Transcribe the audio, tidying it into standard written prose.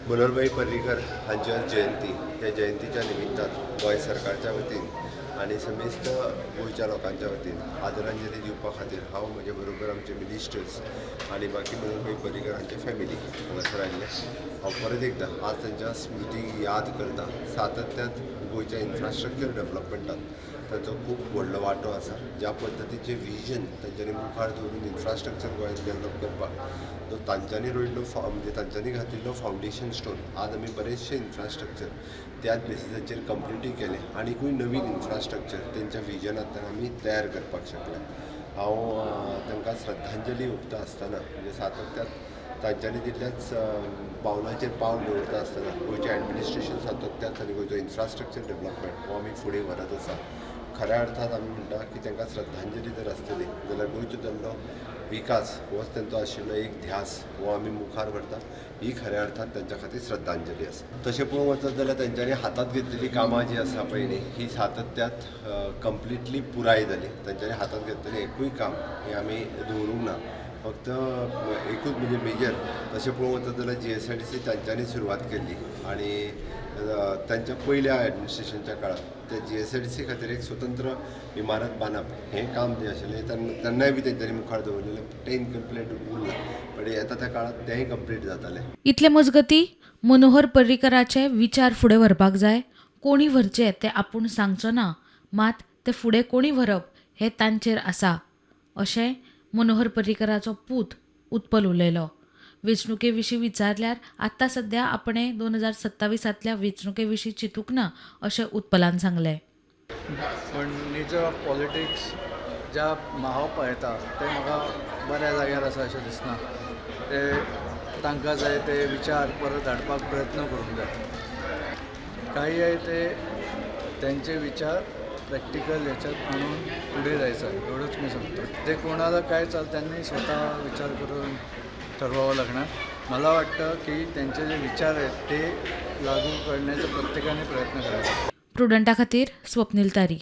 मनोहरभाई पर्रीकर हांची आज जयंती. ह्या जयंतीच्या निमित्तान गोंय सरकारच्या वतीन आनी समेस्त गोंयच्या लोकांच्या वतीन आदरांजली दिवपा खातीर हांव, म्हजे बरोबर आमचे मिनिस्टर्स आनी बाकी मनोहरभाई पर्रीकर हांचे फॅमिली हांगासर आयिल्ले. हांव परत एकदां आज तांच्या स्मृतीक याद करता. सातत्यात गोंयच्या इन्फ्रास्ट्रक्चर डेवलपमेंटात तांचो खूब व्हडलो वांटो आसा. ज्या पद्दतीचें विजन तांच्यांनी मुखार दवरून इन्फ्रास्ट्रक्चर गोंयांत डेवलप करपाक जो तांच्यांनी रोयल्लो म्हणजे तांच्यांनी घातिल्लो फावंडेशन स्टोन, आज आमी बरेचशे इन्फ्रास्ट्रक्चर त्याच बेसिसाचेर कंप्लिटूय केलें. आनिकूय नवीन इन्फ्रास्ट्रक्चर तेंच्या विजनांतल्यान आमी तयार करपाक शकले. हांव तांकां श्रद्धांजली ओंपता आसतना, म्हणजे सातत्यात तांच्यांनी दिल्ल्याच पावलाचेर पावल दवरता आसतना, गोंयचें एडमिनिस्ट्रेशन सातत्यात आनी गोंयचो इन्फ्रास्ट्रक्चर डेवलपमेंट हो आमी फुडें व्हरत आसा. खऱ्या अर्थात आमी म्हणटा की तांकां श्रद्धांजली जर आसतली जाल्यार गोंयचो जाल्लो विकास होच तेंचो आशिल्लो एक ध्यास, हो आमी मुखार व्हरता. ही खऱ्या अर्थान तांच्या खातीर श्रद्धांजली आसा. तशें पळोवंक वचत जाल्यार तेंच्यांनी हातांत घेतलेली कामां जी आसा पयलीं, ही सातत्यात कंप्लिटली पुराय जाली. तेंच्यांनी हातांत घेतलेलें एकूय काम हें आमी दवरूंक ना. फक्त एकूच म्हणजे मेजर तशें पळोवंक वचत जाल्यार जीएसआयडीसी तांच्यांनी सुरवात केल्ली आनी तांच्या पयल्या एडमिनिस्ट्रेशनच्या काळात त्या जीएसआयडीसी खातीर एक स्वतंत्र इमारत बांदप हें काम जें आशिल्लें, तेन्नाय बी तेंच्यांनी मुखार दवरलेलें. तें इनकम्प्लीट उरलां, पण येता त्या काळात तेंय कंप्लीट जातालें. इतले मजगती, मनोहर पर्रीकराचे विचार फुडें व्हरपाक जाय. कोणी व्हरचे ते आपूण सांगचो ना, मात ते फुडें कोणी व्हरप हें तांचेर आसा, अशें मनोहर पर्रीकराचो पूत उत्पल उलयलो. वेंचणुके विशीं विचारल्यार आत्तां सद्या आपणें 2027तांतल्या वेंचणुके विशीं चिंतूंक ना, अशें उत्पलान सांगलें. पण नेचर ऑफ पॉलिटिक्स ज्या हांव पळयता, ते म्हाका बऱ्या जाग्यार आसा अशें दिसना. ते तांकां जाय ते विचार परत हाडपाक प्रयत्न करूंक जाय. काही आहे ते त्यांचे विचार प्रॅक्टिकल ह्याच्यात आणून पुढे जायचं आहे, एवढंच मी सांगतो. ते कोणाला काय चाल त्यांनी स्वतः विचार करून ठरवावं लागणार. मला वाटतं की त्यांचे जे विचार आहेत ते लागू करण्याचा प्रत्येकाने प्रयत्न करावा. प्रुडंटा खातीर स्वप्नील तारी.